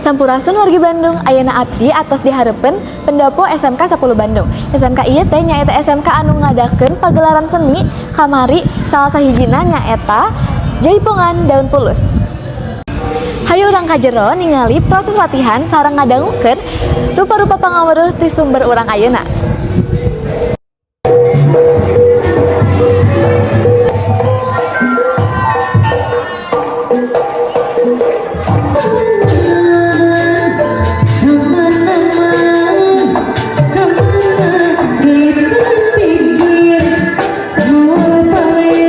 Sampurasun, wargi Bandung. Ayeuna abdi atos dihareupeun pendopo SMK 10 Bandung. SMK ieu teh nyaeta SMK anu ngadakeun pagelaran seni kamari, salah sahijina nyaeta Jaipongan Daun Pulus. Hayu urang ka jero ningali proses latihan sareng ngadangukeun rupa-rupa pangaweruh ti sumber urang ayeuna. Pikir moal palir.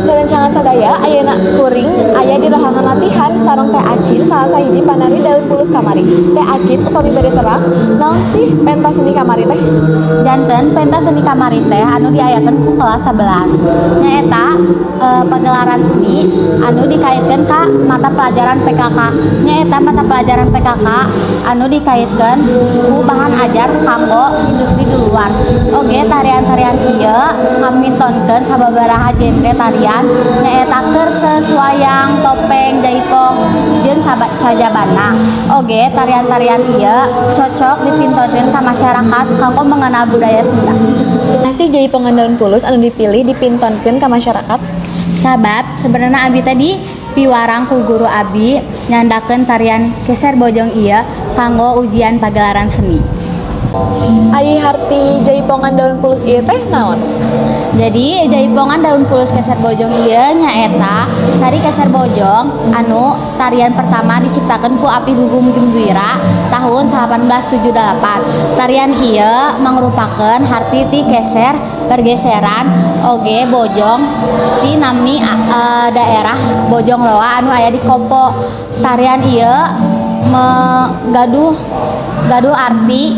Rerencangan sadaya, ayeuna kuring aya di rohangan latihan sareng Teh Acin, salah sahiji panari Daun Pulus kamari. Teh Acin, upami bade terang, naon sih pentas seni kamari teh? Janten pentas seni kamari teh anu diayakeun ku kelas 11, nyaeta pagelaran seni anu dikaitkeun ka mata pelajaran PKK, nyaeta mata pelajaran PKK anu dikaitkeun ku bahan ajar kanggo industri di luar. Oge tarian-tarian ieu ngamintonkeun sababaraha genre tarian, nyaeta keurseus, wayang, topeng, jaipong, jeung sajabana. Oge tarian-tarian ieu cocok dipintonkeun ka masyarakat kanggo mengenal budaya Sunda. Masih Jaipongan Daun Pulus anu dipilih dipintonkeun ka masyarakat? Sabab sebenarnya abi tadi piwarang ku guru abi nyandakeun tarian keser bojong ieu kanggo ujian pagelaran seni. Ai harti Jaipongan Daun Pulus ieu teh naon? Jadi Jaipongan Daun Pulus Keser Bojong ieu nyaeta tari keser bojong anu tarian pertama diciptakan ku Api Gugum Gumbira tahun 1878. Tarian ieu mangrupakeun harti ti keser, pergeseran, oge bojong ti nami daerah Bojong Loa anu aya di Kopo. Tarian ieu gaduh gaduh arti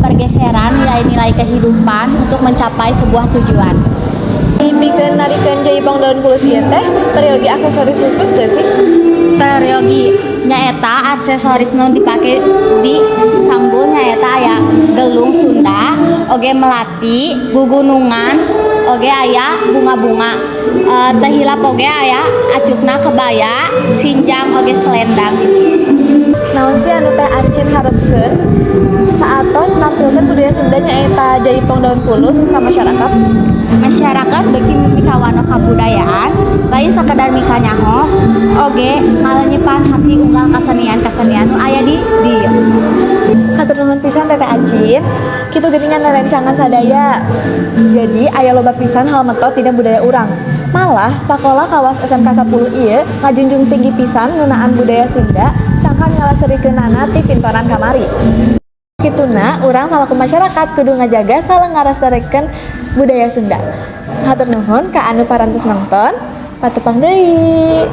pergeseran nilai-nilai kehidupan untuk mencapai sebuah tujuan. Pikeun narikeun Jaipong Daun Pulus ieu teh peryogi aksesoris khusus teu sih? Peryogi, nyaeta aksesoris nu dipake di sanggul nyaeta aya gelung Sunda, oge melati, gugunungan, oge aya bunga-bunga. Teu hilap oge aya acukna kebaya, sinjang, oge selendang. Naon sih anu Teh Acin harepkeun saatos nampilkeun budaya Sunda nyaeta Jaipong Daun Pulus ka masyarakat? Masyarakat beuki mikawanoh kabudayaan, lain sakedar mikanyaho, oge ngalenyepan harti unggal kasenian-kasenian nu aya di dieu. Hatur nuhun pisan, Teteh Acin. Kitu geuningan, rerencangan sadaya. Jadi aya loba pisan hal metot dina budaya urang. Malah sakola kawas SMK 10 ieu ngajunjung tinggi pisan ngeunaan budaya Sunda sangkan ngalestarikeunana ti pintonan kamari. Kituna urang salaku masyarakat kudu ngajaga sareng ngalestarikeun budaya Sunda. Hatur nuhun ka anu parantos nonton. Patepang deui.